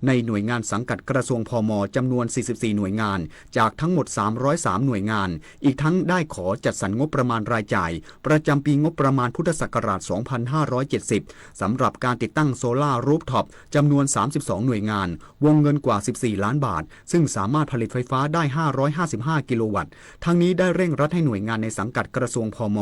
ในหน่วยงานสังกัดกระทรวง พม จำนวน สี่สิบสี่ หน่วยงาน จากทั้งหมด สามร้อยสาม หน่วยงาน อีกทั้งได้ขอจัดสรรงบประมาณรายจ่ายประจำปีงบประมาณพุทธศักราช สองพันห้าร้อยเจ็ดสิบ สำหรับการติดตั้งโซลาร์รูฟท็อปจำนวน สามสิบสอง หน่วยงาน วงเงินกว่า สิบสี่ ล้านบาท ซึ่งสามารถผลิตไฟฟ้าได้ ห้าร้อยห้าสิบห้า กิโลวัตต์ ทั้งนี้ได้เร่งรัดให้หน่วยงานในสังกัดกระทรวง พม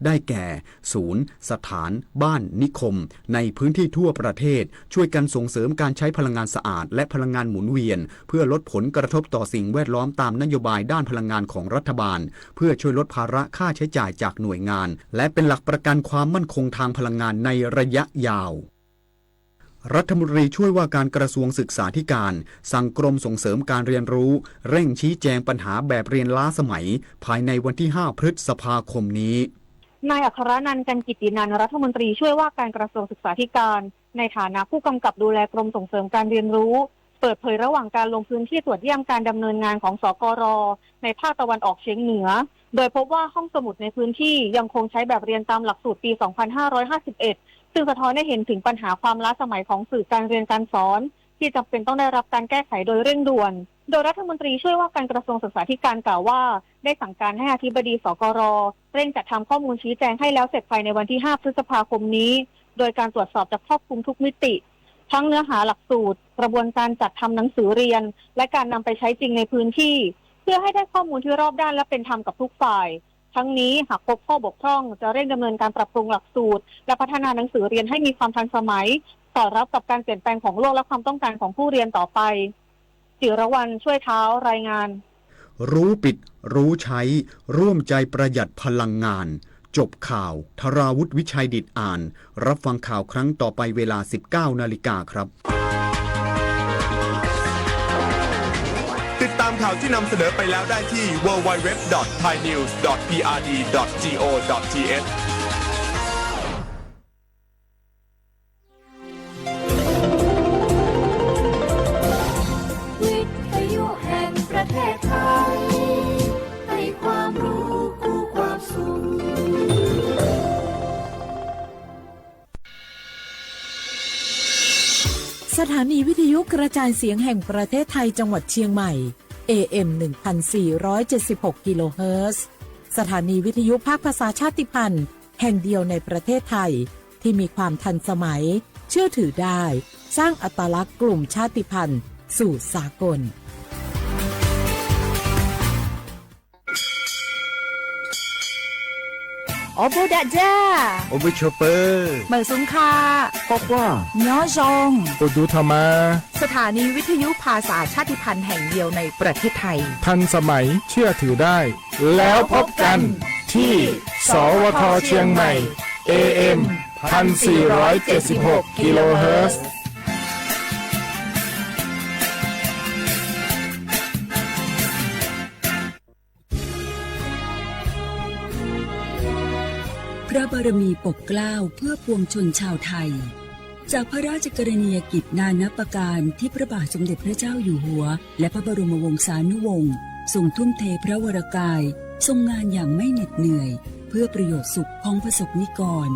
ได้แก่ ศูนย์ สถาน บ้าน นิคม ในพื้นที่ทั่วประเทศ ช่วยกันส่งเสริมการใช้พลังงานสะอาดและพลังงานหมุนเวียน เพื่อลดผลกระทบต่อสิ่งแวดล้อมตามนโยบายด้านพลังงานของรัฐบาล เพื่อช่วยลดภาระค่าใช้จ่ายจากหน่วยงาน และเป็นหลักประกันความมั่นคงทางพลังงานในระยะยาว รัฐมนตรีช่วยว่าการกระทรวงศึกษาธิการ สั่งกรมส่งเสริมการเรียนรู้ เร่งชี้แจงปัญหาแบบเรียนล้าสมัย ภายในวันที่ ห้า พฤษภาคมนี้ นายอัครนันท์ กันกิตตินันท์ รัฐมนตรีช่วยว่าการกระทรวงศึกษาธิการ ในฐานะผู้กำกับดูแลกรมส่งเสริมการเรียนรู้ เปิดเผยระหว่างการลงพื้นที่ตรวจเยี่ยมการดำเนินงานของ สกร ในภาคตะวันออกเฉียงเหนือ โดยพบว่าห้องสมุดในพื้นที่ยังคงใช้แบบเรียนตามหลักสูตรปี สองพันห้าร้อยห้าสิบเอ็ด ซึ่งสะท้อนให้เห็นถึงปัญหาความล้าสมัยของสื่อการเรียนการสอน ที่จำเป็นต้องได้รับการแก้ไขโดยเร่งด่วน โดยรัฐมนตรีช่วยว่าการกระทรวงศึกษาธิการกล่าวว่า ได้สั่งการให้อธิบดี สกร เร่งจัดทำข้อมูลชี้แจงให้แล้วเสร็จภายในวันที่ ห้า พฤษภาคมนี้ โดยการตรวจสอบจะครอบคลุมทุกมิติ ทั้งเนื้อหาหลักสูตร กระบวนการจัดทำหนังสือเรียน และการนำไปใช้จริงในพื้นที่ เพื่อให้ได้ข้อมูลที่รอบด้านและเป็นธรรมกับทุกฝ่าย ทั้งนี้หากพบข้อบกพร่องจะเร่งดำเนินการปรับปรุงหลักสูตร และพัฒนาหนังสือเรียนให้มีความทันสมัย สอดรับกับการเปลี่ยนแปลงของโลกและความต้องการของผู้เรียนต่อไป จิรวรรณ ช่วยเท้า รายงาน รู้ปิด รู้ใช้ ร่วมใจประหยัดพลังงาน จบข่าว ธราวุฒิ วิชัยดิษฐ์ อ่าน รับฟังข่าวครั้งต่อไปเวลา สิบเก้า นาฬิกาครับ ติดตามข่าวที่นำเสนอไปแล้วได้ที่ ดับเบิลยู ดับเบิลยู ดับเบิลยู ดอท ไทยนิวส์ ดอท พีอาร์ดี ดอท จี โอ ดอท ที เอช วิทยุแห่งประเทศไทย ให้ความรู้คู่ความสุข สถานีวิทยุกระจายเสียงแห่งประเทศไทยจังหวัดเชียงใหม่ เอ เอ็ม หนึ่งพันสี่ร้อยเจ็ดสิบหก กิโลเฮิรตซ์ สถานีวิทยุภาคภาษาชาติพันธุ์แห่งเดียวในประเทศไทย ที่มีความทันสมัย เชื่อถือได้ สร้างอัตลักษณ์กลุ่มชาติพันธุ์สู่สากล Ua bug dam ja, ua bug chua pw, mawm xub kha, poj quaj, nyob zoo, ua duv tho mas. สถานีวิทยุภาษาชาติพันธุ์แห่งเดียวในประเทศไทย ทันสมัย เชื่อถือได้ แล้วพบกันที่ สวท เชียงใหม่ เอ เอ็ม พันสี่ร้อยเจ็ดสิบหก กิโลเฮิรตซ์ พระบารมีปกเกล้าเพื่อปวงชนชาวไทย จากพระราชกรณียกิจนานับประการที่พระบาทสมเด็จพระเจ้าอยู่หัว และพระบรมวงศานุวงศ์ทรงทุ่มเทพระวรกาย ทรงงานอย่างไม่เหน็ดเหนื่อย เพื่อประโยชน์สุขของประสบนิกร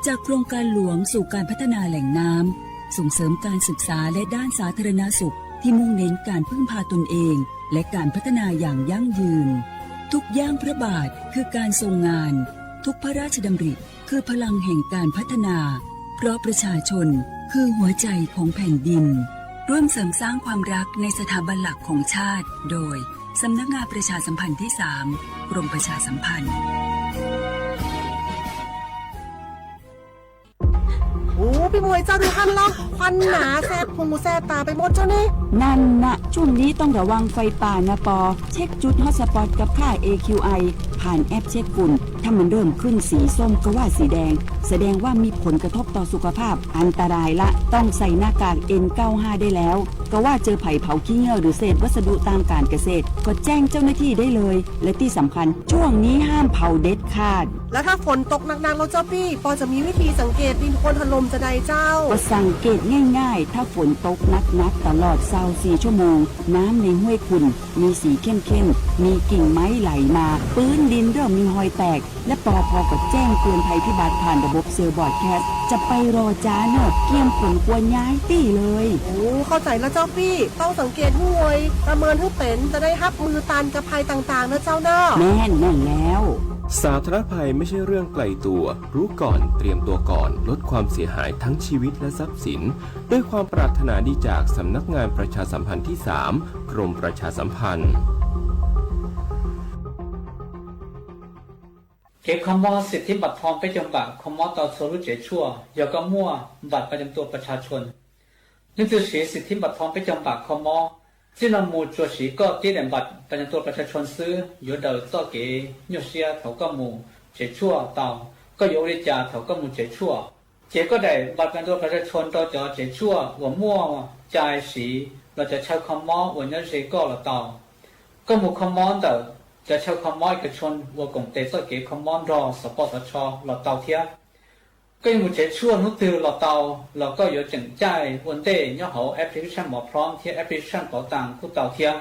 จากโครงการหลวงสู่การพัฒนาแหล่งน้ำ ส่งเสริมการศึกษาและด้านสาธารณสุขที่มุ่งเน้นการพึ่งพาตนเอง และการพัฒนาอย่างยั่งยืน ทุกย่างพระบาทคือการทรงงาน ทุกพระราชดำริคือพลังแห่งการพัฒนา เพราะประชาชนคือหัวใจของแผ่นดิน ร่วมเสริมสร้างความรักในสถาบันหลักของชาติ โดย สำนักงานประชาสัมพันธ์ที่ สาม กรมประชาสัมพันธ์ โอ้ พี่หมวย เจ้าดูท่านเล่า ควันหนาแสบหูแสบตาไปหมดเจ้านี่ นั่นนะ ช่วงนี้ต้องระวังไฟป่านะปอ เช็คจุดฮอตสปอตกับค่า เอ คิว ไอ ผ่านแอปเช็คฝุ่น ถ้ามันเริ่มขึ้นสีส้มก็ว่าสีแดง แสดงว่ามีผลกระทบต่อสุขภาพ อันตรายละ ต้องใส่หน้ากาก เอ็น เก้าสิบห้า ได้แล้ว ก็ว่าเจอไผเผาขี้เยื่อหรือเศษวัสดุตามการเกษตร ก็แจ้งเจ้าหน้าที่ได้เลย และที่สำคัญ ช่วงนี้ห้ามเผาเด็ดขาด แล้วถ้าฝนตกหนักๆ แล้วเจ้าปี้ ปอจะมีวิธีสังเกตดินโคลนถล่มจะใดเจ้า ก็สังเกตง่ายๆ ถ้าฝนตกหนักๆ ตลอดซาวสี่ชั่วโมง น้ำในห้วยขุ่น มีสีเข้มๆ มีกิ่งไม้ไหลมา พื้นดินเริ่มมีฮอยแตก และปอพอก็แจ้งเตือนภัยพิบัติผ่านระบบ Boob Sale Broadcast จะไปรอจ้าเนอะ เกียมขนครัวย้ายตี้เลย เข้าใจแล้วเจ้าปี้ ต้องสังเกตห้วย ประเมินให้เป็น จะได้ฮับมือต้านกับภัยต่างๆ นะเจ้าเนอะ แม่นแม่นแล้ว สาธารณภัยไม่ใช่เรื่องไกลตัว รู้ก่อน เตรียมตัวก่อน ลดความเสียหายทั้งชีวิตและทรัพย์สิน ด้วยความปรารถนาดีจากสำนักงานประชาสัมพันธ์ที่สาม กรมประชาสัมพันธ์ Kev kho mob xim thib npam thom peb caug npam kho mob tau txhua lub tsev tshuaj yog koj muaj npam pas yam tuam pas tshas tshua. Leej twg siv xim thib npam thom peb caug npam kho mob, txij no mus tsuas siv koj tib daim npam pas yam tuam pas tshas tshua xwb yuav daws txoj kev nyuaj siab thaum koj mus tsev tshuaj tau. Koj yuav ua li cas thaum koj mus tsev tshuaj? Cev koj daim npam pas yam tuam pas tshas tshua rau cov tsev tshuaj uas muaj cai siv los cov chaw kho mob uas nyob ze koj los tau. Koj mus kho mob ntawm cov chaw kho mob ib kas tshua uas koom tes txoj kev kho mob nrog xov poj xov tsho los tau thiab. Koj yuav mus tsev tshuaj hnub twg los tau, los koj yuav teem caij ua ntej nyob hauv application Mos Phrob thiab application Pov Tas kuj tau thiab.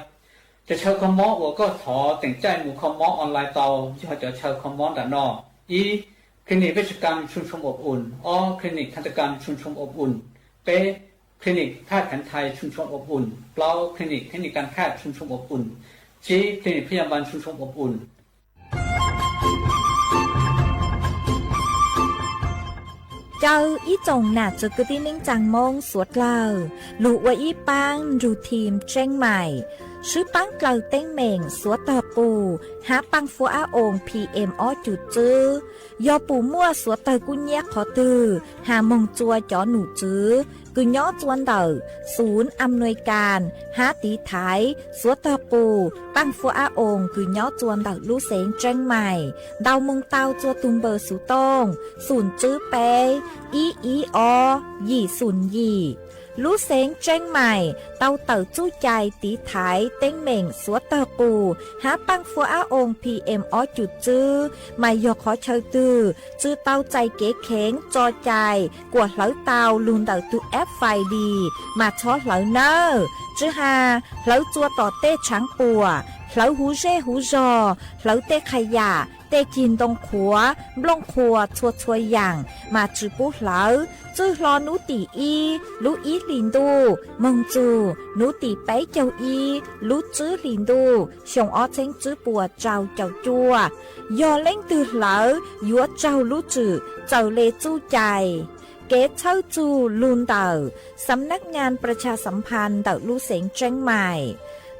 Cov chaw kho mob uas koj thov teem caij mus kho mob online tau yog cov chaw kho mob nram no: ib, Clinic Vej Tshav Kam Tshooj Tshooj Ob Um; ob, Clinic Khav Thas Kam Tshooj Tshooj Ob Um; peb, Clinic Phaj Khav Thais Tshooj Tshooj Ob Um; plaub, Clinic Theb Nis Kam Khaj Tshooj Tshooj Ob Um; tsib, Clinic Phaj Yas Npas Tshooj Tshooj Ob Um. Caw ib tsoom nam txwv kwv tij neej tsaa Moob suav dlawg lug ua ib paab nrug team Tseeb Maim swb paab dlawg teeb meem suav tawg qus hab paaj fuab ab oos P M ob cum txwb. Yog pum muaj suav tawg kub nyiab qhov twg has moog tsua cov num txwv kws nyob tsua ntawm xum am nuis kas hab tiv thaiv suav tawg qus paaj fuab ab oos kws nyob tsua ntawm lub xeev Tseeb Maim ntau moog tau tsua tug npawb xuv tooj xum tswb peb ib ib ob yim xum yim. Lub xeev Tseeb Maim tau tawm txuj cai tiv thaiv teeb meem suav tawg qus hab paaj fuab ab oos P M ob cum txwb, mas yog qhov chaw twg tsi tau txais kev kheev tso cai kuas hlawv tau lug ntawm tug app Find My mas txhob hlawv nawb. Tsi has hlawv tsua tom tej tshaav puam, hlawv huv zej huv zog, hlawv tej qha yam, tej cig ntoo qhuav, nplooj qhuas txhua txhua yaam mas tsi pub hlawv. Txwj hlo nub tim ib lub ib hlis ntuj moog txug nub tim peb caug ib lub tswb hlis ntuj xyoo ob txheeb tswb puas rau caum cuaj. Yog leej twg hlawv yuav raug lub tswm txawm le txuj cai. Kev txhawb txug lug ntawm Xam Nab Nyaas Pras Tshas Xam Phas ntawm lub xeev Tseeb Maim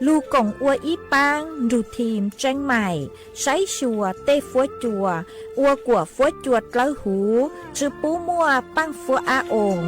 lug koom ua ib paab nrug team Tseeb Maim saib xyuas tej fuab cua ua kuam fuab cua dlawb huv, tsi pub muaj paaj fuab ab oos.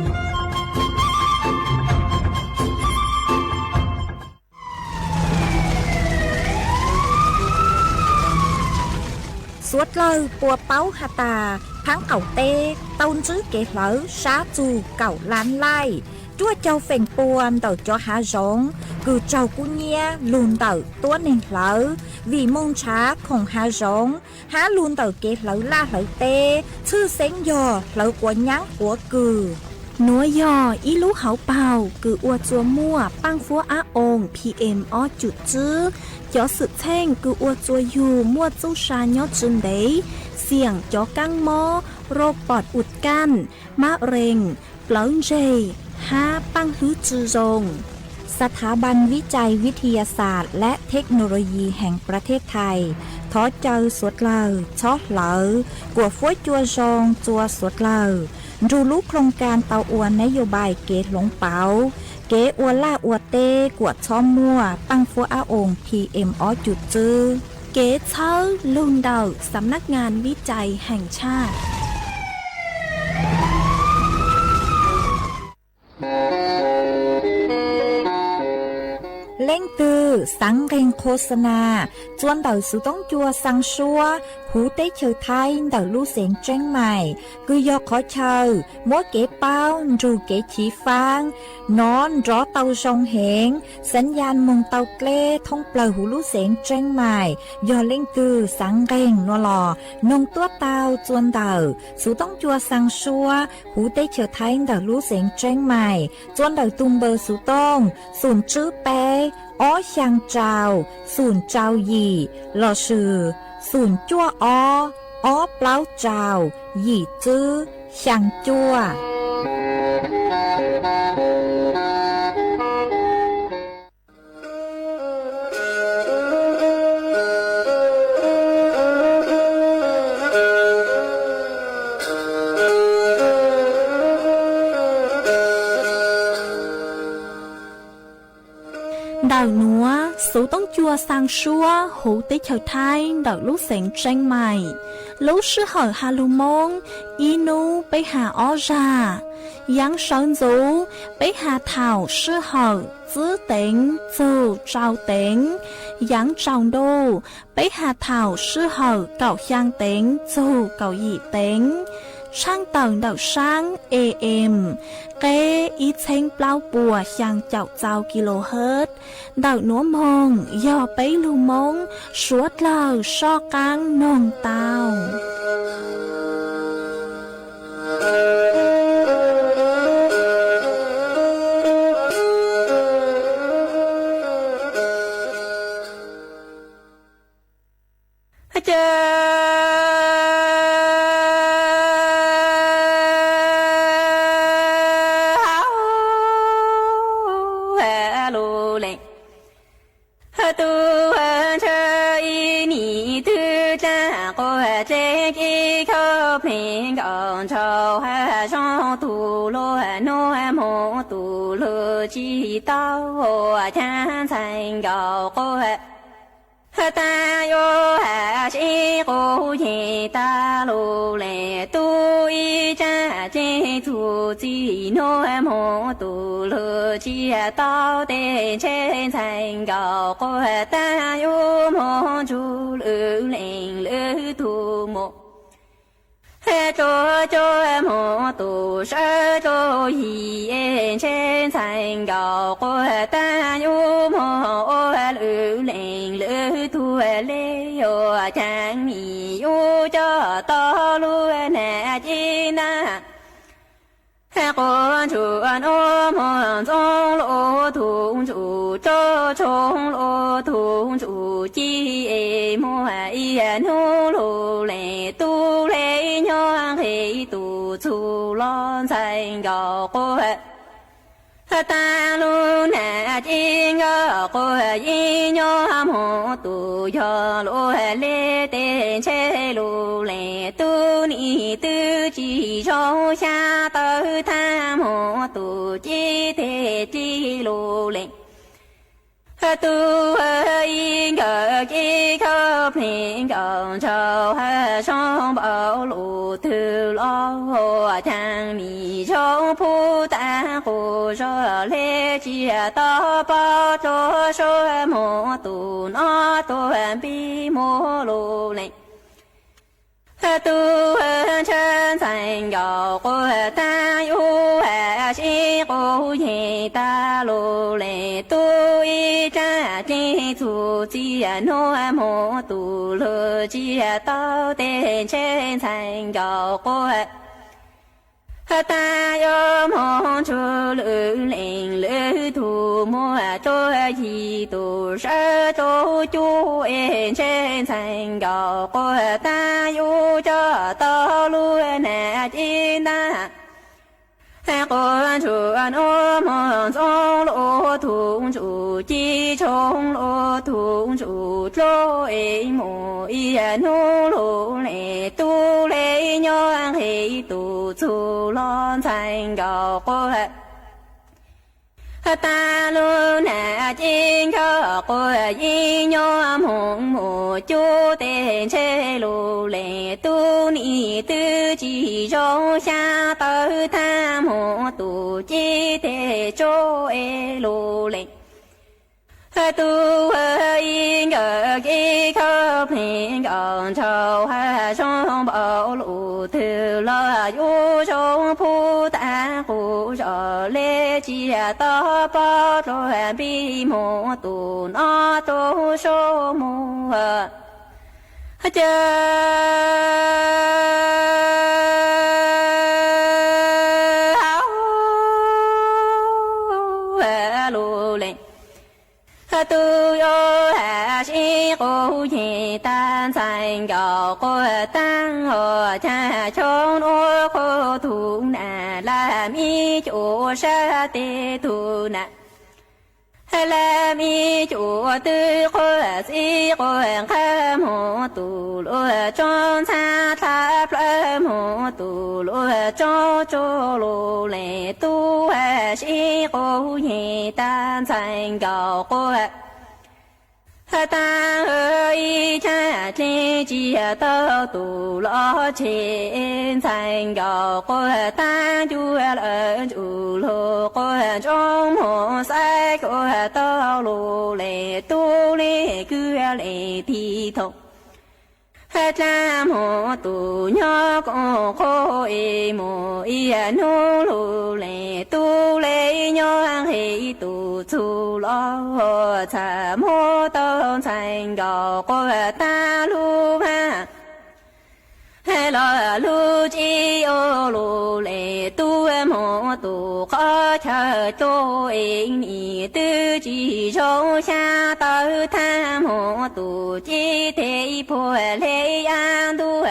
Suav dlawg puas paub has tas, phaab qaum teb tau ntsib kev hlawv sab txug kaum lab laij, ruaj caug feem pua ntawm cov hav zoov kws raug kub nyiab lug ntawm tuab neeg hlawv, vim moog nrhav khoom hav zoov hab lug ntawm kev hlawv laj hlawv teb, tshwj xeeb yog hlawv quav nyaab quav kws. Nuav yog ib lub hauv paug kws ua tsua muaj paaj fuab ab oos P M ob cum tswb. Cov xwm txheej kws ua tsua yug muaj txuj sa nyob tsi ntev, xiam cov kaab mob, rau pom ua kaj, mab rees, plawv ntseg, hab paaj hlwb tsi zoo. ສະຖາບັນວິໄຈວິທະຍາສາດ ແລະ ເທັກໂນໂລຢີແຫ່ງປະເທດໄທ thov caw suav dlawg txhob hlawv kuam fuab cua zoo tsua suav dlawg nrug lub ໂຄງການ tau ua ນະໂຍບາຍ kev hloov pauv kev ua laj ua teb kuam txhob muaj paaj fuab ab oos P M ob cum tswb. Kev txhawb lug ntawm Xam Nab Nyaas Vij Cai Heem Tshaj. Leej twg xaav nqeeg khos xas nas tsua ntawm xuv toob cua xaa suab huv teb chaws Thaib ntawm lub xeev Tseeb Maim kws yog qhov chaw muab kev paub nrug kev chiv faab nov nrov tau zoo heev, xaav yas moog tau dleb thoob plawg huv lub xeev Tseeb Maim. Yog leej twg xaav nqeeg nuav los noog tuab tau tsua ntawm xuv toob cua xaa suab huv teb chaws Thaib ntawm lub xeev Tseeb Maim tsua ntawm tug npawb xuv tooj xum tswb peb ob xyaa rau xum rau yim lossis xum cuaj ob ob plaub rau, yim txwb, xyaa cuaj. Ntawm nuav, xuv toob cua xaa suab huv teb chaws Thaib ntawm lub xeev Tseeb Maim. Lub sij hawm has lug Moob, ib nub peb has ob zag. Yaav sawv ntxuv, peb has thaum sij hawm txwb teev txug tsau teev. Yaav tsaus ntuj, peb has thaum sij hawm kaum xyaa teev txug kaum yim teev. Tshaaj tawm ntawm saab A M, qeb ib txheeb plaub puas xyaa caum txau kilohertz. Ntawm nuav moog yog peb lug Moob suav dlawg soj qaab noog tau. Tub ntshaw ib nim twg dlaag quas tsev kib khawb pleev nkaus ntshaus ha zoo tug luag nuav moog tug lug tsi tau caag ntxhais nkaus quas taag yuav has sib quv yeej taag lug le tub ib tsaam ceeb txug txij nuav moog tug lug tsi tau tej ntshe ntxhais nkaus quas taag yuav moog ntsug lwm leej lwm tug mus. Tsuav cov moog tug sawv tsuav yig ntshe ntxhais nkaus quas taag yuav moog ua lwm leej lwm tug le yuav caag nim yuav coj tau lub nam ci ntaag. Quas ntsug nuav moog ntxoov lug tug ntsug tso tshoo lug tug ntsug ci es muaj ib nub lug le tub le nyob nqe tug txug los ntxhais nkaus quas taag lub nam ci nkaus quas yeej nyob moog tug yog lub le tej ntshe lug le tub nim twb tsi zoo xya tawv thaab moog tug ci tej ci lug le tub ib nkawm kib khawb pleev nkaus ntshaus ha zoo npaum lug twg los caag nim zoo pub taag quas zog le tsi tau pab tsuav suav moog tug noj tug npib muag lug le tub ntshaw ntxhais nkaus quas taag yuav has sib quv yeej taag lug le tub ib tsaam ceeb txug txij nuav moog tug lug tsi tau tej ntshe ntxhais nkaus quas taag yuav moog ntsug lwm leej lwm tug muaj tsuav yig tug sawv tsuav cuab es ntshe ntxhais nkaus quas taag yuav coj tau lub nam ci ntaag. Quas ntsug nuav moog ntxoov lug tug ntsug ci tshoo lug tug ntsug dlua es muaj ib nub lug le tub le nyob nqe tug txug los ntxhais nkaus quas taag lub nam ci nkaus quas yeej nyob moog muaj cuab tej ntshe lug le tub nim twb tsi zoo xya tawv thaab moog tug ci tej tsuav es lug le tub ib nkawm kib khawb pleev nkaus ntshaus ha zoo npaum lug twg los yuav zoo pub taag quas zog le tsi tau pab tsuav npib muag tug noj tsuav suav muag caw lug le Tub yuav sib qus yig tag ntxhais nkaus quas tag, hos cag xyoob nuav qhuav tug nam laj mib cuam sab tes tug nam laj mib cuam twb quas txib quas nqaj moog tus luag tsob ntxhab dlab plawg moog tus luag tsob tsuj lug le tub sib qus yig tag ntxhais nkaus quas tag, ib cag dleb tsis taug tus lov tseg ntxhais nkaus quas tag, cua lawm ntsum lug quas ntsoov moog xaiv quas taug lug le tub le kwv le tig thoom dlaab moog tus nyob koom qhua es moog ib hnub lug le tub le nyob nqis tus txug lov txhaj muab tau ntxhais nkaus quas tag lub vaaj los lub tsev ua lug le tub moog tus qhov chaw dlua es nim twb tsis zoo xyab tawv thaab moog tus cev teg phuam le yav ntuj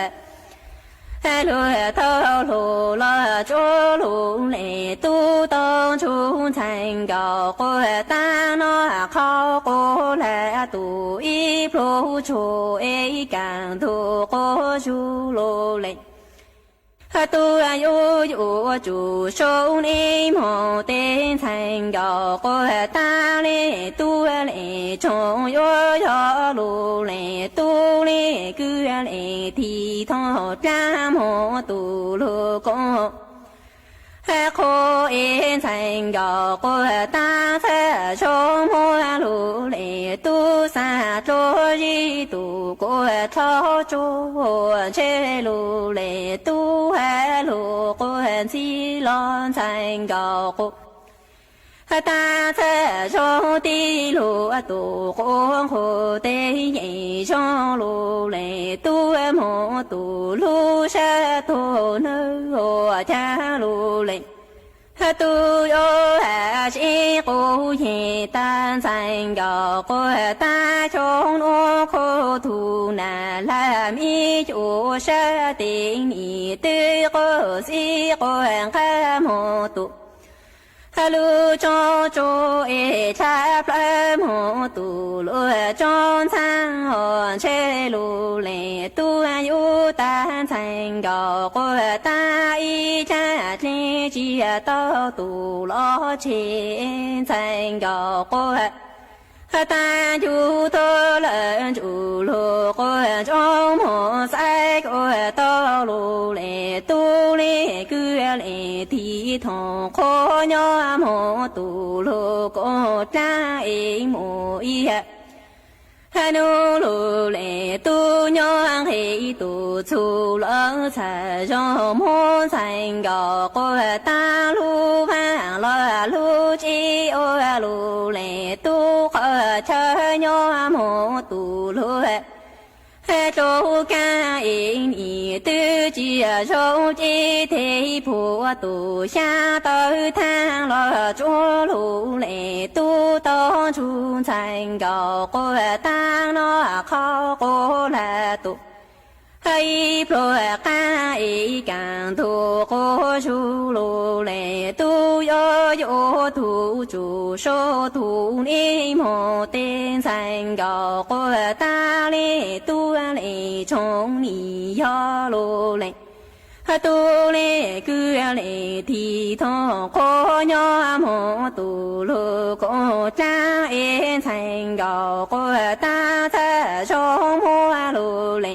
lug tau lug los tsuav lug le tub tau ntsuj ntxhais nkaus quas tag noj qhov quas lag tus ib pluag tshua es kaam ntug quas zug lug le tub yuav yuav tsum sub neb moog teg ntxhais nkaus quas tag le tub le tsoom yuav yog lug le tub le kwv le tig thoom dlaab moog tus lug koom qhua es ntxhais nkaus quas tag txhaj zoo muab lug le tub xaav dlua zib tus quas dlhov tsuag ntshe lug le tub has lug quas ntxhi los ntxhais nkaus quas tag txhaj zoo tib lug tus quas nqus teg yeem zoo lug le tub moog tus lub sab tug nawb ua caag lug le tub yuav has sib qus yig tag ntxhais nkaus quas tag xyoob nuav qhuav tug nam laj mib cuam sab tes nim twb quas xib quas nqaj moog tus lub tsob tsuag es dlab plawg moog tus luag tsob ntxhab hos ntshe lug le tub yug tag ntxhais nkaus quas tag ib cag dleb tsis taug tus lov tseg ntxhais nkaus quas tag cug tuag lawm ntsum lug quas ntsoov moog xaiv quas taug lug le tub le kwv le tig thoom qhuav nyob moog tus lug koom dlaab es moog ib hnub lug le tub nyob nqis tus txug lov txhaj zoo muab ntxhais nkaus quas tag lub vaaj los lub tsev ua lug le tub qhov chaw nyob moog tus lug dlua kaag es nim twb tsis zoo cev teg phuam tus xyab tawv thaab los tsuav lug le tub tau ntsug ntxhais nkaus quas tag noj qhov quas lag tus ib pluag qaab es kaam ntug quas zug lug le tub yuav yuav tug tsum sub tug neb moog teg ntxhais nkaus quas tag le tub le tsoom nim yog lug le tub le kwv le tig thoom qhuav nyob moog tus lug koom dlaab es ntxhais nkaus quas tag txhaj zoo muab lug le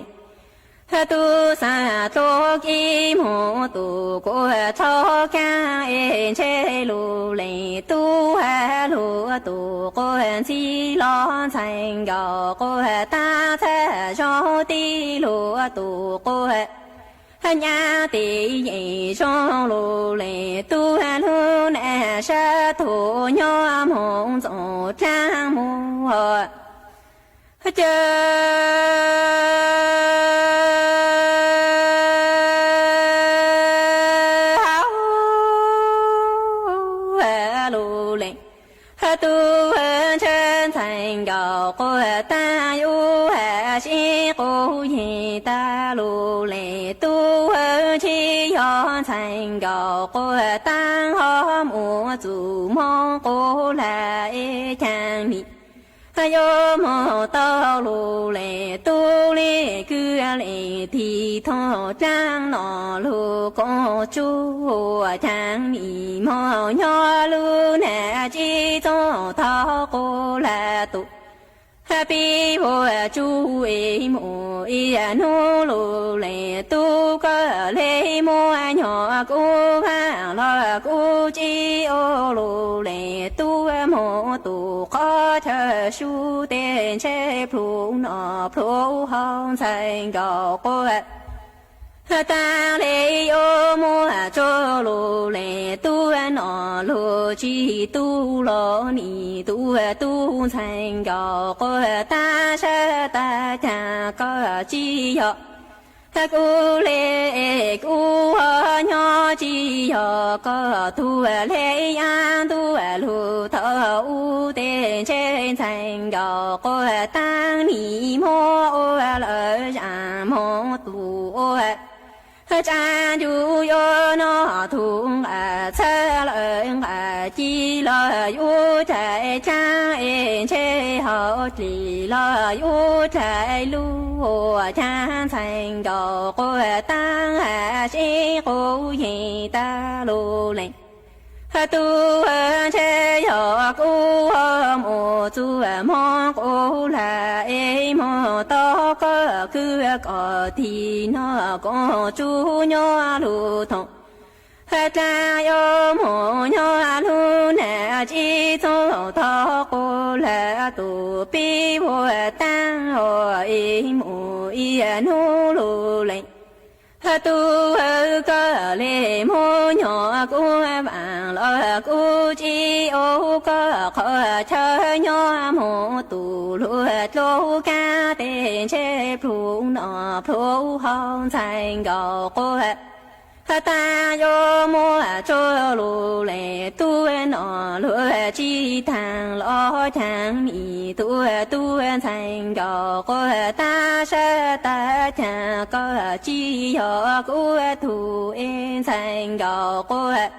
tub xaav dlua kib moog tus quas dlhov kaag es ntshe lug le tub has lug tus quas ntxhi los ntxhais nkaus quas tag txhaj zoo tib lug tus quas nyab tes yeej zoo lug le tub lug nam sab tug nyob moog ntxoov dlaab moog caw hauv lug le tub ntshe ntxhais ntxhais nkaus quaj taag yub has sib quv yeeg tag lug le tub, tsis yog ntxhais nkaus quaj taag ho mus txug moog quv lag es caag nim yuav moog tau lug le tub, le kws le tig thooj dlaab no lug koom tsuj caag nim moog nyob lub nag tsis txoog tau quv lag tus pib vuag tsuj es mus ib hnub lug le tub, koj le muaj nyob kuv vaam los kuv tsis ua lug le tub, moog tus qhov chaw sub teg ntshe plhu no plhu haus ntxhais nkaus quaj taag le yuav muaj tsuj lug le tub, no lug tsis tu los nim tu tu ntxhais nkaus quaj taag sab tag caag koj tsis yog kuv le kuv ho nyob tsis yog koj tug le yav ntuj lug thaum ub teg ntshe ntxhais nkaus quaj taag nim muab ua lawv zaam moog tus ua tsaab ncuj yuav noj tug nqaij txhab lawm nqaij ci los yub caij caag es ntshe hauv dlig los yub caij lug caag ntxhais nkaus quaj taag has sib quv yeeg tag lug le tub, ntshe yog kuv mus txug moog quv lag es moog tau koj kws kom tig noj koom tsuj nyob lug thooj dlaab yuav moog nyob lub nag tsis txoog tau quv lag tus pib vuag taag es mus ib hnub lug le tub, koj le muaj nyob kuv vaam los kuv tsis ua, koj qhov chaw nyob moog tus lug dlua kaab teg ntshe plhu no plhu haus ntxhais nkaus quaj taag yuav muaj tsuj lug le tub, no lug tsis taag los caag nim tu tu ntxhais nkaus quaj taag sab tag caag koj tsis yog kuv tug es ntxhais nkaus quaj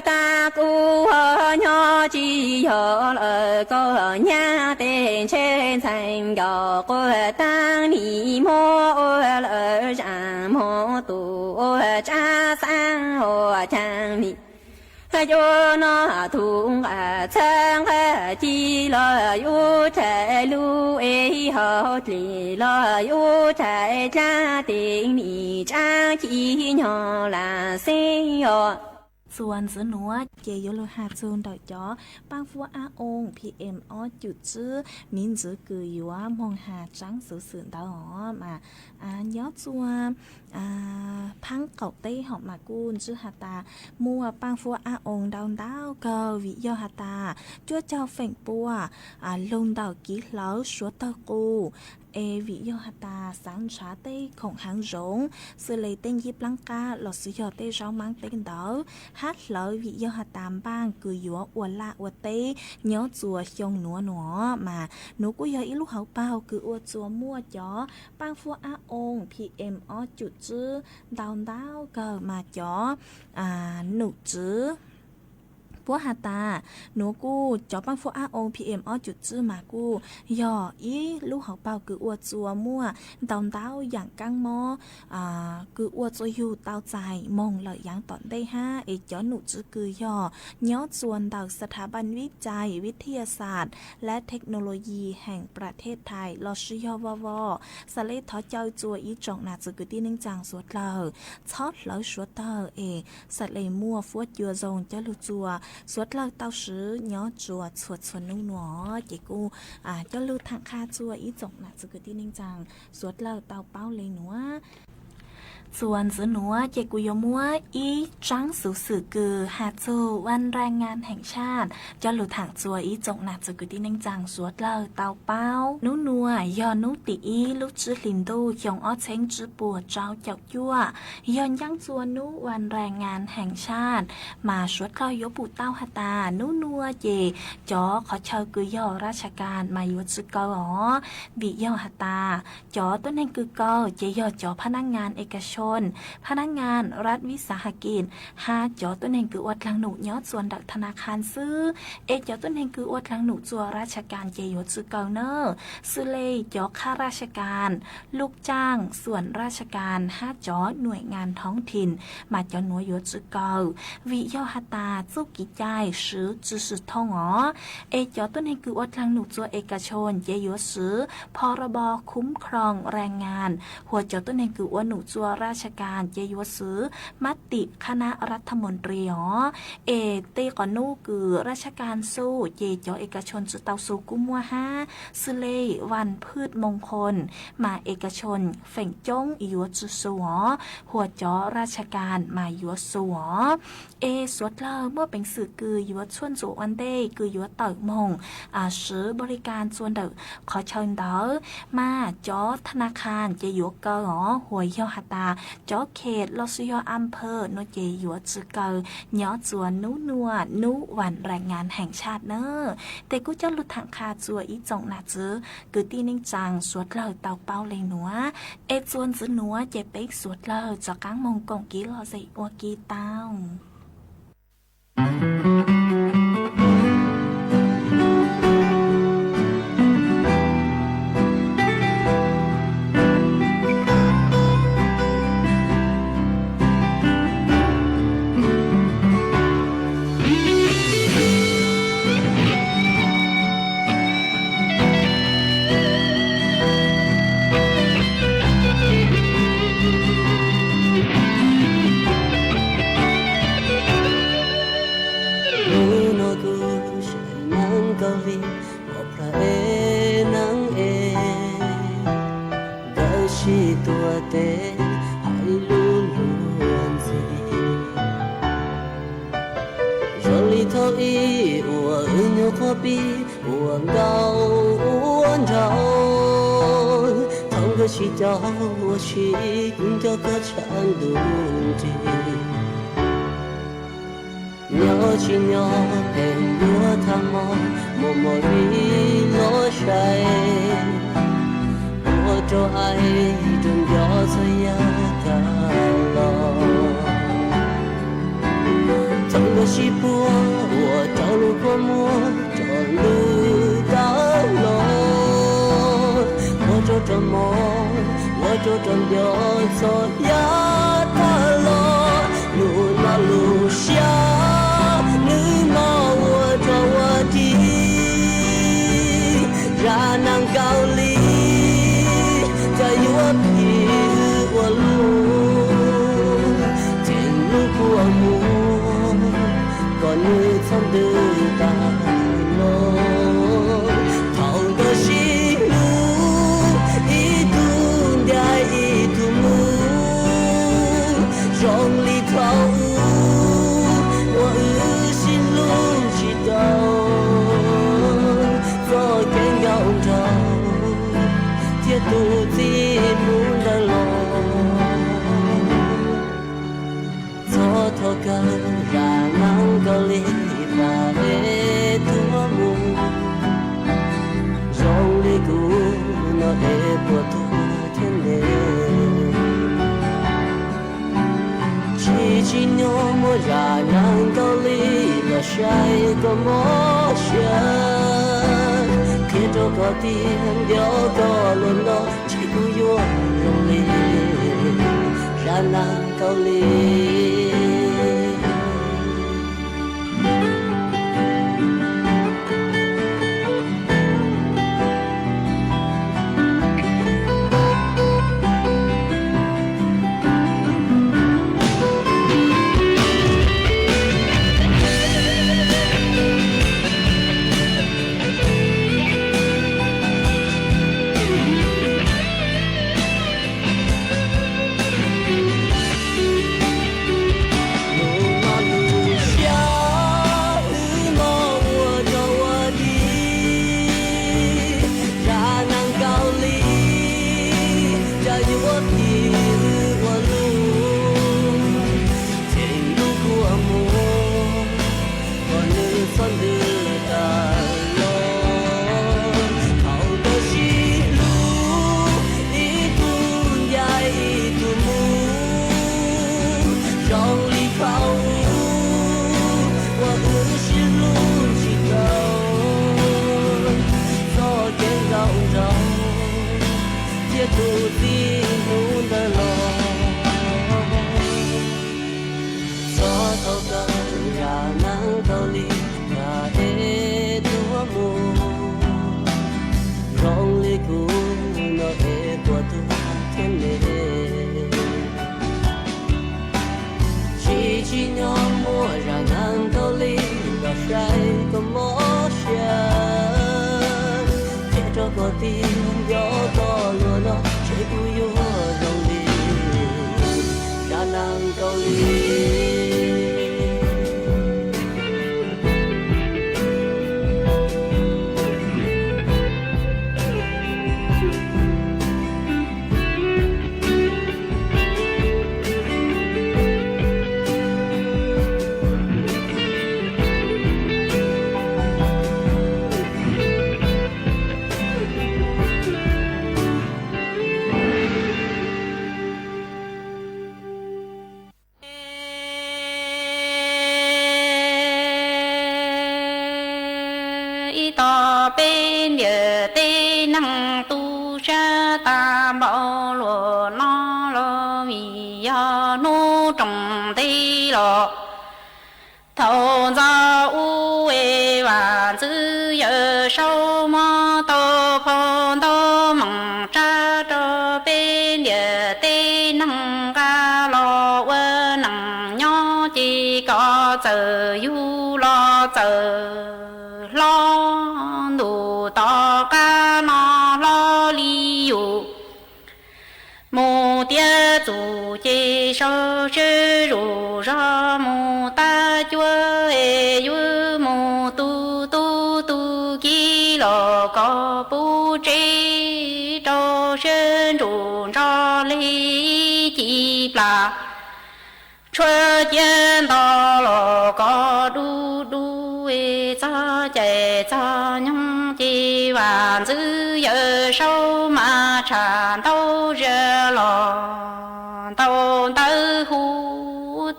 taag kuv ho nyob tsis yog lawm koj nyab teg ntshe ntxhais nkaus quaj taag nim muab ua lawv zaam moog tus ua tsaab xaab ua caag nim yuav noj tug nqaij txhab nqaij ci los yub caij lug es hauv dlig los yub caij dlaab teg nim tsaab ci nyob lam xeeb os. ส่วน ntxwv nuav ces yuav lug has txug ntawm cov paab fuab ab oo P M ob cum tswb miv ntxwv kws yuav moog has tsaab xuv xwm ntawd os mas nyob txuas phaab qaum teb hom mas kuj ntswb has tas muaj paab fuab ab oo ntau ntau kawg vim yog has tas cuab cog feem pua lug ntawm kiv hlawv suav tawg qus es vim yog has tas xaav nrhav tej khoom haav zoov xws le tej ncib plaab qab los sis yog tej zaub maab teb ntawd hab hlawv vim yog has tas npaaj kws yuav ua laj ua teb nyob txuas xyoo nuav nuav mas nuav kuj yog ib lub hauv paug kws ua txuas muaj cov paab fuab ab oo P M ob cum tswb ntau ntau kawg mas cov num tswv puab has tas nuav kuj cov paab fuab ab oo P M ob cum tswb mas kuj yog ib lub hauv paug kws ua txuas muaj ntau ntau yaam kaab mob kws ua txuas yug tau txais moog lawm yaav tom ntej hab es cov num tswv kws yog nyob txuas ntawm สถาบันวิจัยวิทยาศาสตร์และเทคโนโลยีแห่งประเทศไทย los sis yog vo vo xav le thov caw txuas ib tsoom nam txwv kwv tij neej tsaa suav dlawg txhob hlawv suav tawg es xav le muaj fuab cua zoo coj lug txuas suav dlawg tau swv nyob tsuas txhua txhua nub nuav ces kuj coj lug thaam qha txuas ib tsoom nam txwv kwv tij neej tsaa suav dlawg tau paub le nuav. Txuas ntxiv nuav ces kuv yuav muab ib tsaab xuv xwm kws has txug วันแรงงานแห่งชาติ coj lug thaam txuas ib tsoom nam txiv kwv tij neej tsaa suav dlawg tau paub. Nub nuav yog nub tim ib lub tsib hlis ntuj xyoo ob txheeb tsib puas rau caum cuaj, yog ncaab txua nub วันแรงงานแห่งชาติ mas suav dlawg yuav pum tau has tas nub nuav ces cov qhov chaw kws yog ราชการ mas yuav tsi kaw os, vim yog has tas cov tuab neeg kws kaw ces yog cov พนักงานเอกชน พนักงานรัฐวิสาหกิจ hab cov tuab neeg kws ua dlaag num nyob txua ntawm ธนาคาร xwb, es cov tuab neeg kws ua dlaag num txua ราชการ ces yuav tsi kaw na. Xws le cov ข้าราชการ ลูกจ้างส่วนราชการ hab cov หน่วยงานท้องถิ่น mas cov nuav yuav tsi kaw, vim yog has tas txuj kev cai swv tsi swm thooj os. Es cov tuab neeg kws ua dlaag num txua เอกชน ces yuav swv พ.ร.บ. คุ้มครองแรงงาน, hua cov tuab neeg kws ua num txua ราชการ ces yuav swv มติคณะรัฐมนตรี os. Es tej qhov nub kws ราชการ xu ces cov เอกชน tsi tau xu kuj muaj hab, xws le วันพืชมงคล mas เอกชน feem coob yuav tsi xu os, hua cov ราชการ mas yuav xu os. Es suav dlawg muaj peev xwm kws yuav tshuaj ntxuav ua ntej kws yuav tawm moog swv บริการ txua ntawm qhov chaw ntawd, mas cov ธนาคาร ces yuav kaw os, hua yog has tas cov เขต los sis yog อำเภอ nuav ces yuav tsi kaw nyob txua nub nuav nub วันแรงงานแห่งชาติ na. Tes kuj coj lug thaam qha txua ib tsoom nam txiv kwv tij neej tsaa suav dlawg tau paub le nuav. Es txua ntxiv nuav ces peb suav dlawg rov qaab moog koom kev lom zem ua ke tau. Hnub no kuv saib Naab Kaus Lim, pom plawv es Naab es, ntawm sib tuav tes hais lub luag ntxhi. Zoo li thaum ub uas wb nyuam qhuav pib ua nkauj ua nraug, thaum nkawd sib caum ua si, kuv nco koj tshav ntuj nrig. Nyob tsis nyob pheej yuav tham mos, muaj mos vim los saib, ua rau aim rau nco txhua yam tag los. Thaum nkawd sib puag ua rau lub kua muag rov ntws tag los, ua rau rov mos, ua rau rov nco txhua yam tag los. Lub no lub siab nws mos ua rau ua ris, zaj Naab Kaus Lim, cas yuav phim ua luaj, ceev lub kua muag kom nws txhob ntws tag los. Thaum nkawd sib hlub, ib tug ntiav ib tug mus, zoo li thaum ub uas wb sib hlub tsis tau, txoj kev nkauj nraug thiab tus txiv mus ntawd los. Txhob thov kawg zaj Naab Kaus Lim pab peb tuag mus, zoo li kuv no es puas tuag thiab ne? Tsis tsim nyog muab zaj Naab Kaus Lim los saib kom mob siab, qhia rau koj tiag nco koj lus no, ntshe kuv yuav zoo li zaj Naab Kaus Lim. Rais koj mob siab, qhia rau koj tiag, nco koj luag no, seb kuv yuav zoo li zaj neeg Kaus Lim. Ib tog peb ntiam tej neeg tu siab tag npaum luag no los vim yog hnub roos ntej los thaum ntxov ub es Vam Ntxwv Yawm Saub muab tau phau ntau meem tsa rau peb ntiam tej neeg nqa los ua neej nyob ces kom txawm yug los txawm hlob, ntuj tom qab no hlob li yus. Mus tiav txuj ces sau seb zuj zog mus tag cuab es yuav mus tu tub tu kiv los kom puv tsev rau sab ntsum ntso li ci plas. Tshuav ciaj nto los kom dub dub, txog caij txog nyoog ces Vam Ntxwv Yawm Saub mas tshaj ntau zaj los ntau ntawv hu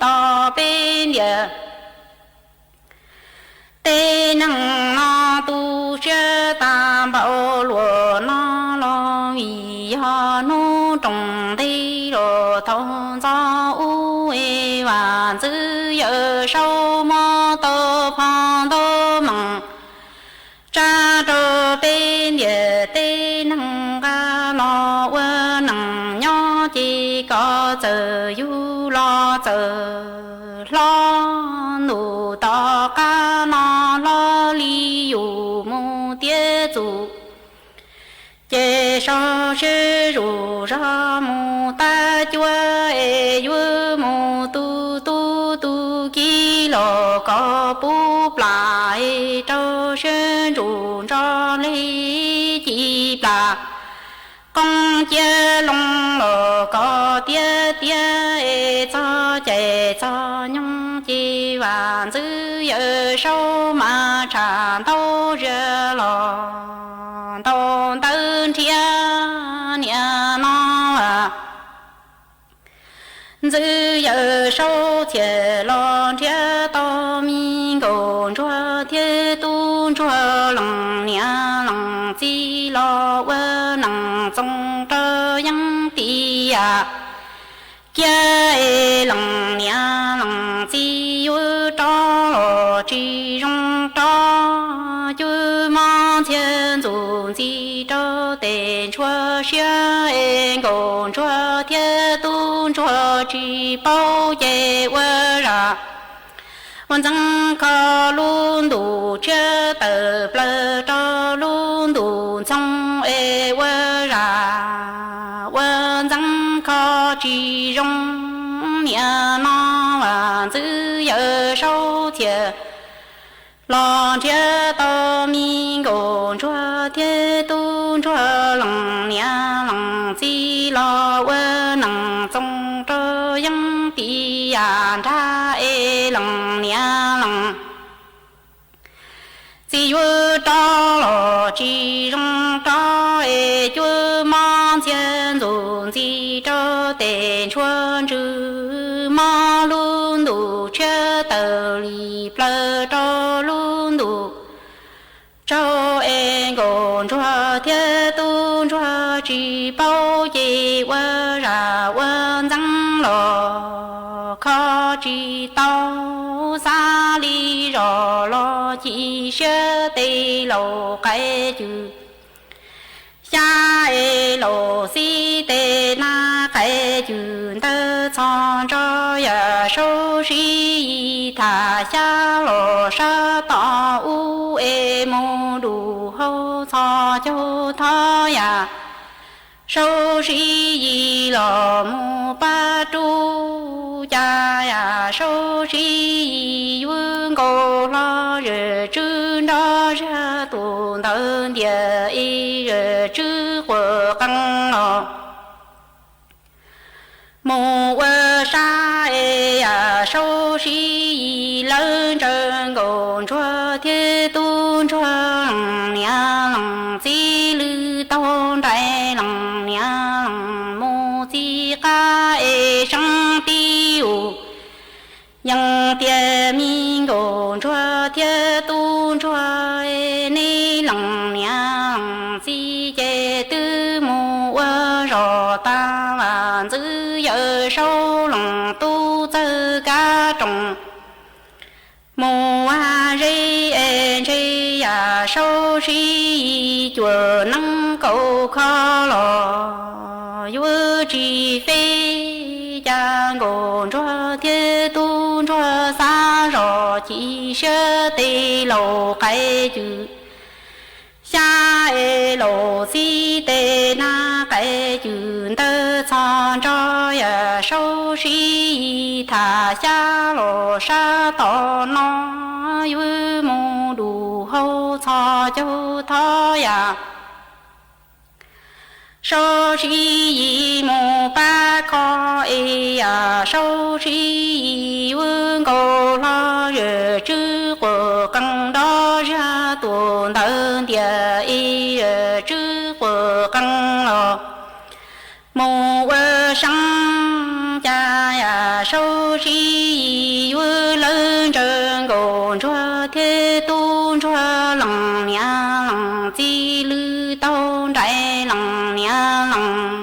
tau peb ntiam tej neeg no tu siab tag npaum luag no los vim yog hnub roos ntej los thaum ntxov ub es Vam Ntxwv Yawm Saub muab tau phau ntau meem tsa rau peb ntiam tej neeg nqa los ua neej nyob ces kom txawm yug los txawm hlob, ntuj tom qab no hlob li yus mus tiav txuj ces sau seb zuj zog mus tag cuab es yuav mus tu tub tu kiv los kom puv plas es rau sab ntsum ntso li ci plas. Qoob ciaj loo los kom tiav tiav es txog caij txog nyoog ces Vam Ntxwv Yawm Saub mas tshaj ntau zaj los ntau ntawv nrhiav niaj no. Ntxwv Yawm Saub thiaj los nrhiav tau me nkauj ntsuag thiab tub ntsuag, leej niam leej txiv los ua neej txoos rau yeeb tim yam. Cia es leej niam leej txiv yuav rov los tsis zoo rov, cuab mob ntxhiab ntxuj ntxiv rau tes ntsuag siab es nkauj ntsuag thiab tub ntsuag tsis paub ces ua zaj ua ntxeev kho lub ntuj tshiab tawm plaws rau lub ntuj ntxhoo es ua zaj ua ntxeev kho tsis zoo. Niaj no Vam Ntxwv Yawm Saub thiaj los nrhiav tau me nkauj ntsuag thiab tub ntsuag, leej niam leej txiv los ua neej txoos rau yeeb tim yam nrag es leej niam leej txiv yuav rov los tsis zoo rov es cuab mob ntxhiab ntxuj ntxiv rau tes ntsuag ntswg mob lub ntuj tshiab tawm li plaws rau lub ntuj tsaug es nkauj ntsuag thiab tub ntsuag tsis paub ces ua zaj ua ntxeev los kho tsis tau. Xav li zoj los chim siab tes laus qaib cwm xya es laus xib tes nab qaib cwm ntawd txhos ntso yam saub sib yig tham xya los sab tom txhos caug thov yam saub sib yig los mus pab rub. Cas yam saub sib yig yuav nkaus hlo, Zam Tswb nrog zaj tus ntawd ntias ib, Zam Tswb quas qees los mus ua sab es yam saub sib yig lawv ntsaws nkaus ntsuag thiab tub ntsuag lees niam lees txiv lwm taug nraim lees niam lees mus txiv qab es seeb tib ua yees tias me nkaus ntsuag thiab tub ntsuag nej lees niam lees txiv ces twb mus ua zos tas vam ntxwv yawm saub lees tub txawj kab roos mus ua zeb es ntshe yam saub sib yig cuam neeb kaum kho los yuav tsis feb. Cas nkaus ntsuag thiab tub ntsuag xav zos chim siab tes laus qaiv cwm xyab es laus txib tes nag qaiv cwm ntawd txhos nrho yam saub sib yig tham xyab los sab tom no yuav mus dum hau txhos caug thov yam saub sib yig mus pab kho es yam saub sib yig yuav nkaus hlo, Zam Tswb quas qees nrog zaj tus ntawd ntias ib, Zam Tswb quas qees los mus ua seeb. Cas yam saub sib yig yuav lawv ntsaws nkaus ntsuag thiab tub ntsuag lees niam lees txiv lwm taug nraim lees niam lees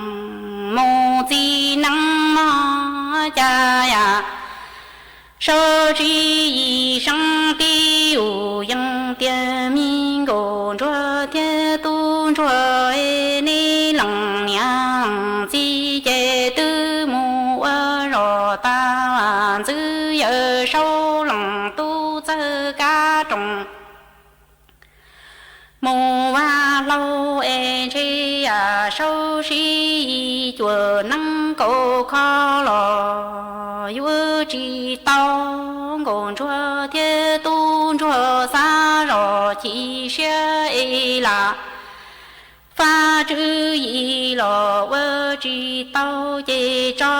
mus txiv neeb mog. Cas yam saub sib yig seeb tib ua yees tias me nkaus ntsuag thiab tub ntsuag nej lees niam lees txiv ces twb mus ua zos tas vam ntxwv yawm saub lees tub txawj kab roos mus ua hlau es ntshe yam saub sib yig cuam neeb kaum kho los yuav tsis tau. Nkaus ntsuag thiab tub ntsuag xav zos chim siab es lam fab tswv yim los ua tsis tau ces tso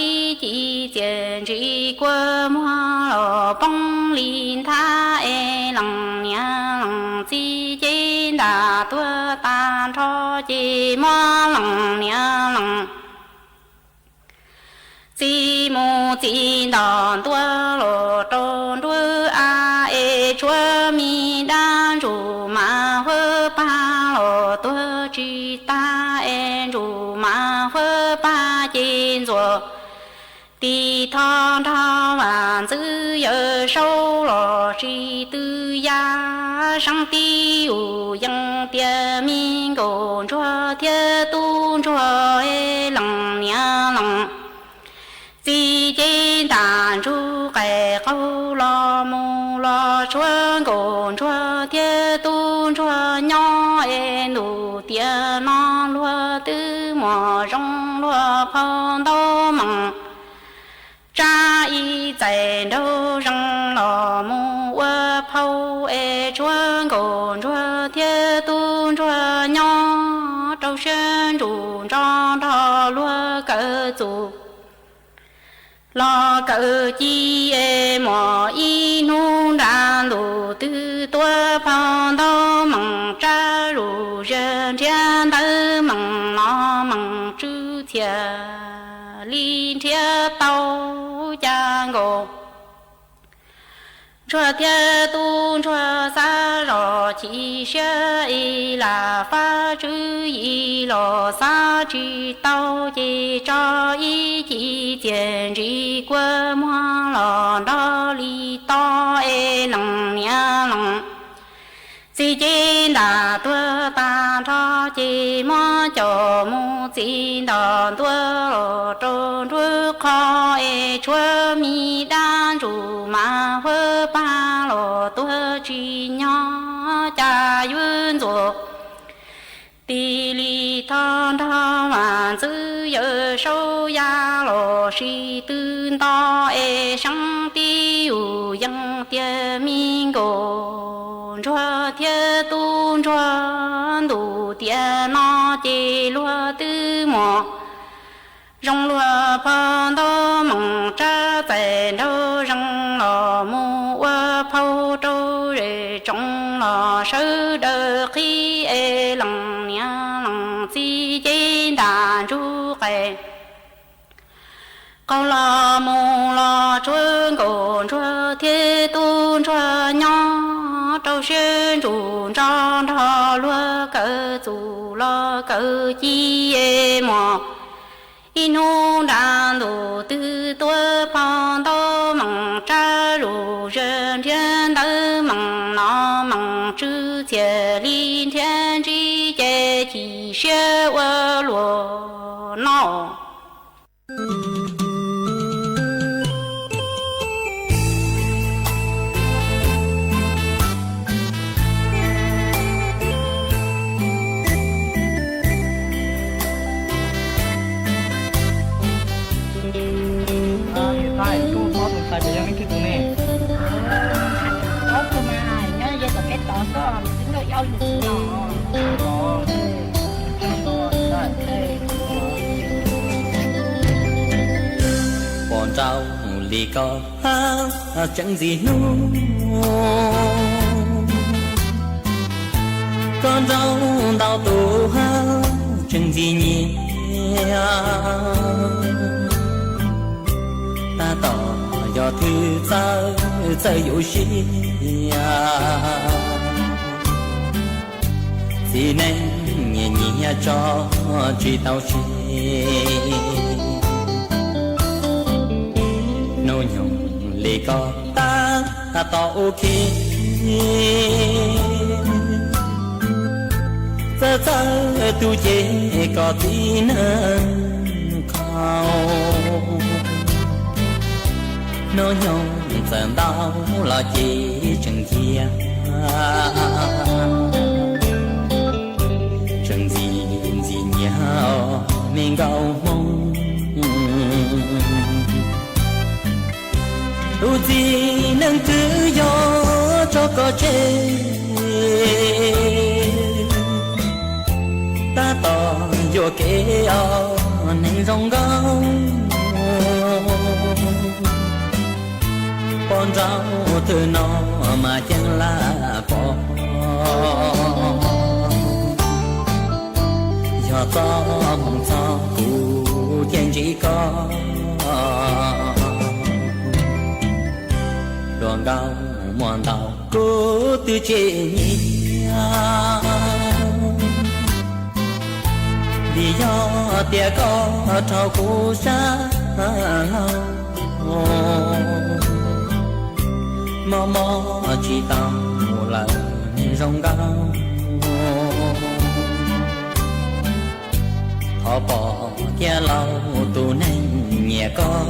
ib ci txias ntsis kua muag los poob li nthab es lees niam lees txiv ces ntam tuag tag nrho ces muab lees niam lees txiv mus txiv ntom ntua los rau nruab av es tshuav me dab ntsuj mas huab pag los tuag tsis tag es ntsuj mas huab pag ces ntxuav tis thov nrog vam ntxwv yawm saub los tsis tw ya. Seeb tib ua yees tias me nkaus ntsuag thiab tub ntsuag lees niam lees txiv ces ntam ntsuj qais qaug los mus los tshuav nkaus ntsuag thiab tub ntsuag nyob es ntuj tiam no luag twb muaj zoo luag phau ntau mees tsab ib txais nraug zees los mus ua phau es tshuav nkaus ntsuag thiab tub ntsuag nyob rau siab ntsuj ntso nrog luag kawm txuj los kawm ci es muaj ib hnub nra ntuj twb tuaj phau ntau mees tsab zuj zus nrhiav ntawv mees no mees tswv txhia li nrhiav tau. Cas nkaus ntsuag thiab tub ntsuag xav zos chim siab es lam fab tswv yim los xav tsis tau ces tso ib ci txias ntsis kua muag los nrog li to es lees niam lees txiv ces ntam tuag tag nrho ces muab coj mus txiv ntom ntua los rau nruab qhov es tshuav me dab ntsuj mas huab pag los tuag tsis nyob. Cas yuav ntxuav Tig li thov nrog vam ntxwv Yawm Saub Yaj los sis twb nto es seeb tib yus yeej tiag me nkaus. Ntsuag thiab tub ntsuag ntuj tiam no ces luag twb muaj zoo luag phau ntau meem tsab txais nraug zees los mus ua phau rau zej tsoom los sawv daws qhib es lees niam lees txiv ces ntam ntsug qais qaug los mus los tsuav nkaus ntsuag thiab tub ntsuag nyob rau siab ntsug nto nrog luag kawm txuj los kawm ci es muaj ib hnub nra ntuj twg tuaj phau ntau meem tsab zuj zus nrhiav ntawv meem no meem tswv txhiaj li nrhiav ntsib ces chim siab ua luaj no. Pom nraug li koj tseem ntxim hnub, koj nraug ntau tus tseem ntxim nyiam. Tab tom yog thwv txawj txawj yuav siab, txiv neej nyiam nyiam tso tsis tau siab. Hnub nyoog li koj tab tom ua ke, txawj txawj tu ces koj txiv neej khau. Hnub nyoog txawm ntau los ces tseem cia, tseem ntxim ntxim nyiam me nkauj Hmoob. Tus txiv neej twg yog tso koj tseg, tab tom yuam kev os neeg zoo nkauj. Poj nraug twg no mas ceeb laj pom, yog txoj hmoov txog kuv thiaj ntsib koj. Hluas nkauj muaj ntau kuv twb tsis nyiam, vim yog tias koj rau kuv sab laug, mob mob tsis tau lawm neeg zoo nkauj. Thov pom kiag laug tus neeg nyiam koj.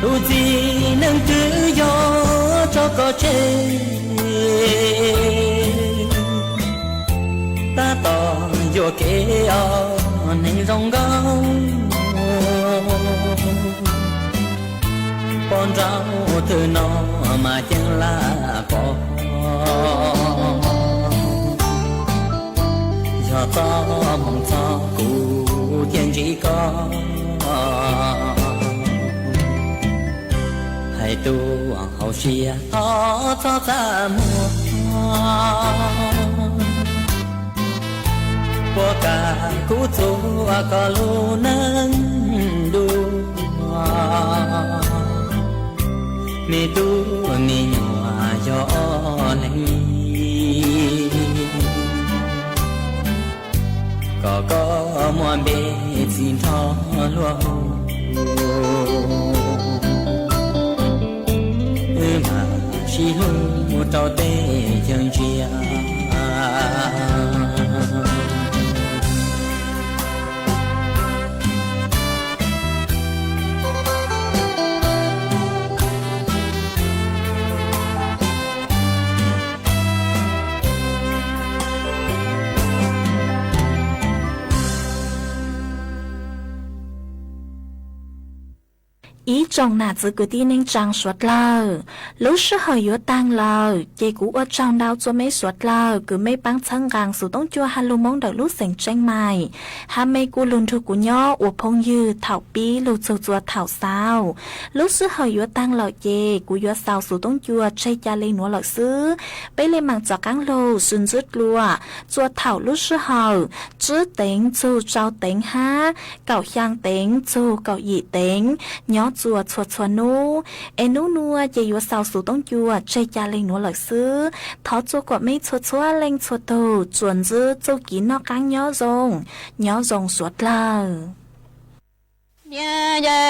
Tus txiv neej twg yog tso koj tseg, tab tom yuam kev os neeg zoo nkauj. Poj nraug twg no mas ceeb laj pom, yog txoj hmoov txog kuv thiaj ntsib koj. Hais tus hauv siab thov txhob txaj muag, puas kam kuv txuas koj lub neej dua. Me tub me nyuam yog neeg Koj muaj npe txhij nrho luag hu, wb mam sib hlub rau tej chaw ntsia. Ib tsoom nam txiv kwv tij neej tsaa suav dlawg, lub sij hawm yuav taag lawm ces kuv ua tsaug ntau txug meb suav dlawg kws meb paab txhawb nqaa xuv toob cua hab lug Moob ntawm lub xeev Tseeb Maim, hab meb kuj lug nrug kuv nyob ua phooj ywg thaum pib lug txug txua thaum xaus. Lub sij hawm yuav taag lawm ces kuv yuav xaus xuv toob cua tseg ca le nuav lawm xwb. Peb le maam txav qaab lug sib ntsib dlua txua thaum lub sij hawm tsib teev txug rau teev hab kaum xyaa teev txug kaum yim teev nyob txua txhua txhua nub. Es nub nua ces yuav xaus xuv toob cua tseg ca le nuav lawm xwb. Thov txua kom meb txhua txhua leej txhua tug tsuas ntsib txuj kev noj qaab nyob zoo, nyob zoo suav dlawg. Niam yau,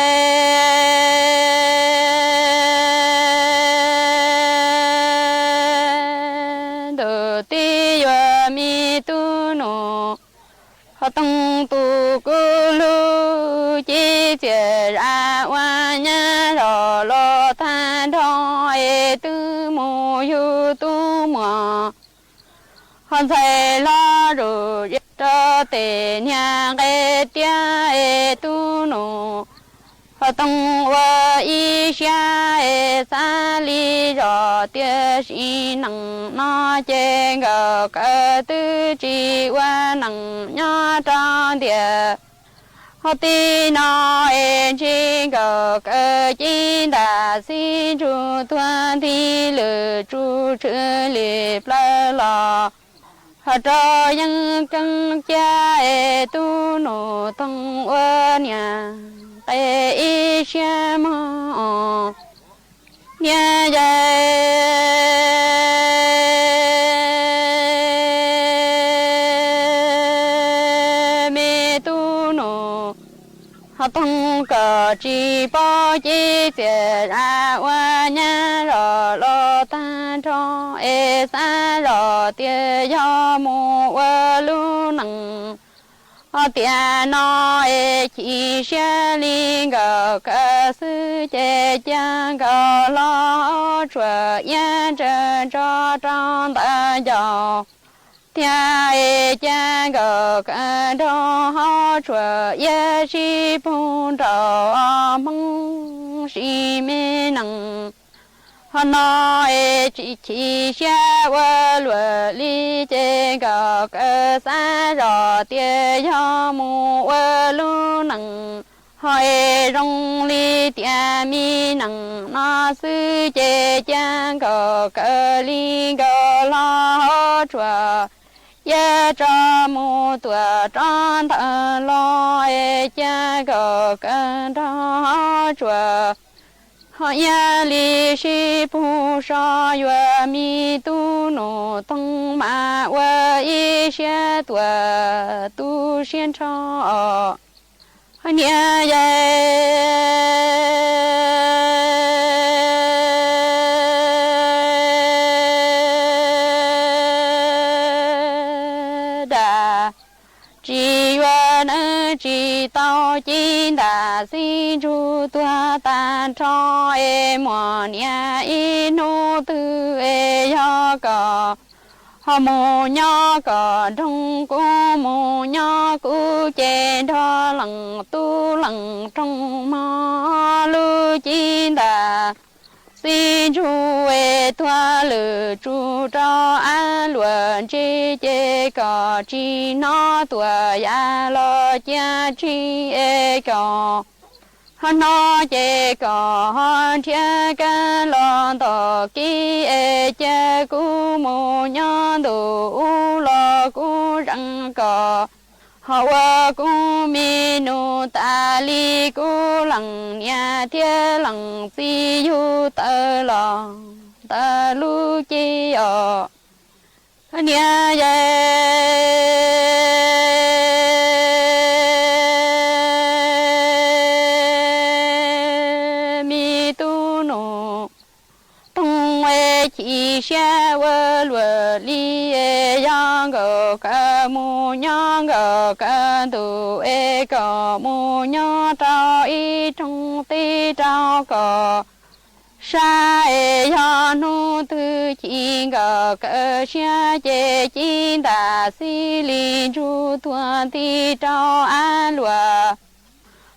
ntuj teb yuav me tub nus, ho toog tus kuv hlub ces txias zam ua nyab zog los tag nrho, es twb mus yug tub muam, ho ntxhais hlob zuj zus rau tes niag nqe tiab, es tub nus ho toog ua ib siab, es xav li zog tiam sis neej no ces nkawd kawg twb tsis ua neej nyob rau ntiaj. Ho tib no es ntshe nkawd kawg ceeb ntam xib ntsug tuag nti lwm tsuj tshwm li plaws los, ho rau yeeb keeb ciaj, es tub nus toog ua niag nqe ib siab mog. Niam yau, me tub nus ho toog kom tsis paub ces txias zam ua nyab zog los tag nrho, es xav zog tias yog mus ua lub neej. Ho tiam no es chim siab li nkawd kawg xwb ces cia nkawd hlob tsuas iab ntsa ntso rau ntawm ncauj, thiab es cia nkawd kawg nrog hlob tsuas iab sib pug nraum hmoov sib me neej. Ho no es tsis chim siab ua luaj li ces nkawd kawg xav zog tias yog mus ua lub neej. Ho es zoo li tias me neej no xwb ces cia nkawd kawg li nkawd hlob tsuas iab tso mus tuaj rov ntawd los, es cia nkawd kawg nrog tsuas ho iab li sib pug so, yuav me tub nus toog mas ua ib siab tuaj tu siab nrho. Niam yau, dag tsis yuav neeb tsis tau ceeb ntam xib ntsug tuag tag nrho, es muaj niam ib hnub twg es yog kom ho mus nyob kom nroog kuv mus nyob kuv ces nrog leej tub leej roog mog lub ceeb ntam xib ntsug es tuag lwm tsuj rau av luam ntse ces kom tsis hnov tuaj yam los cia tsis es kom ho hnov ces kom ho nrhiav kab los ntog kib es cia kuv mus nyob ntu ub los kuv zeem kom ho ua kuv me nus tas li kuv leej niam thiab leej txiv yug tawm los ntawm lub cev os. Niam yau, Siab ua luaj li es yog nkauj kaw mus nyob nkauj kaw ntuj es kom mus nyob rau ib rooj teb rau kom sab es yog hnub twg chim nkauj kaw siab ces ci ntas xib li ntsuj tuag nti rau av luaj.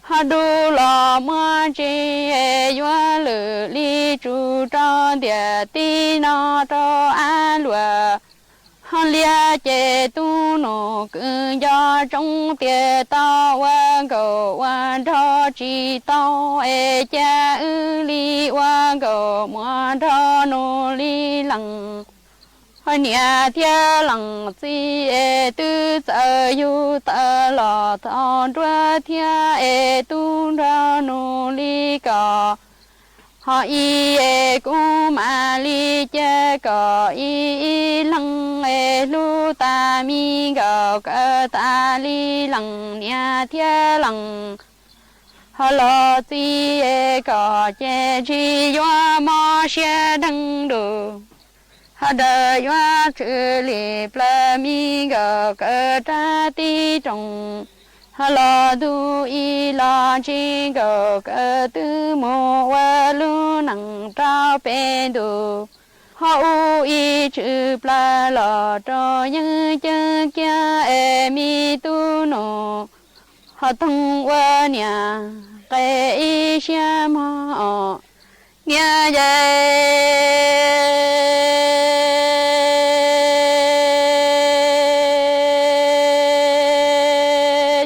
Ho dub los muaj tsev es yuav lwm li tsum rau ntiaj teb no rau av luaj. Ho liab ces tub nus kwv nco tsoov tias tau ua nkauj ua nraug tsis tau es cia wb li ua nkauj muam nrog nus li lees. Ho niam thiab leej txiv es twb txawj yug tawm los thaum nruab thiab es tub nrog nus li ko. Ho ib es kuv mam li cia kom ib ib leeg es hlub tas me nkauj kaw tas li lees niam thiab lees. Ho los txiv es kom ces tsis yuav mob siab dheev lus. Ho daws yuav tshwm li plaws me nkauj kaw rab tib rooj. Ho los ntuj ib los ntsis nkauj kaw twb mus ua lub neej rau pem ntuj. Ho ub ib tshwm plaws los rau yeeb ceeb kiag es me tub nus ho toog ua niam qe ib siab mog. Niam yawm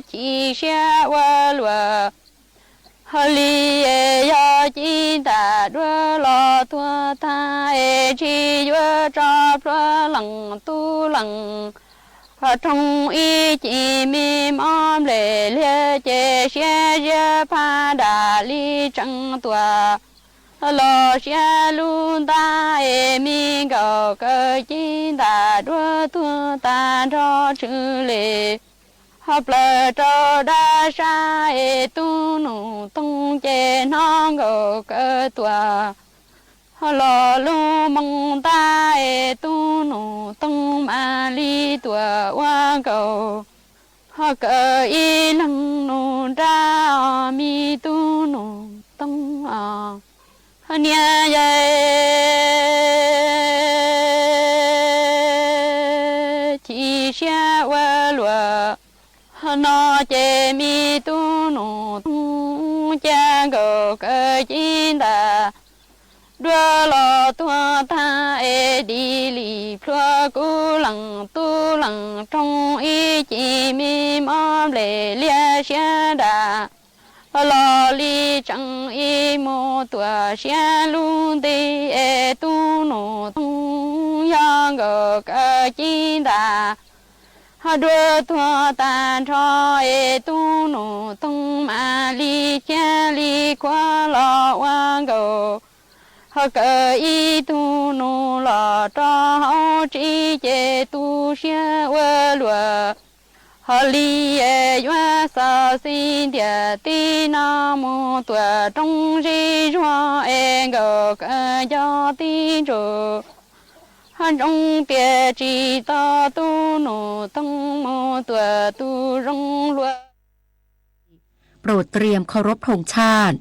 chim siab ua luaj. Ho li es yog ci ntas duab los tuag tag es tsis yuav tso plhuav leej tub leej. Ho roog ib cim me mob nplej liag ces siab ziab phaj dam li tseem tuaj. Los siab lub ntab es me nkauj kaw ci ntas duab tuag tag nrho tshwm li. Ho plaws rau dab sab es tub nus toog ces hnov nkauj kaw tuaj. Ho los lub moo ntab es tub nus toog mam li tuaj ua nkaus. Ho kaw ib leeg nus nrab os me tub nus toog os. Ho niam yawm chim siab ua luaj. Ho no ces me tub nus toog cia nkauj kaw ci ntas duab los tuag tag es dim li plhuav kuv leej tub leej roog ib cim me mob nplej liag siab dam. Los li tseem ib mus tuaj siab lub nti es tub nus toog yog nkauj kaw ci ntas. Ho duab tuag tag nrho es tub nus toog mam li cia li khuav los ua nkaus. Ho kaw ib tug nus los rau hauv tsev ces tu siab ua luaj. Ho li es yuav xauv xis ntiaj teb no mus tuaj roob zeb zuag es nkauj kaw nco tib ntsuj. Ho ntsoov tias tsis tau tub nus toog mus tuaj tu zoo luaj. Oprov tsiam khauv rob phoom tshaj.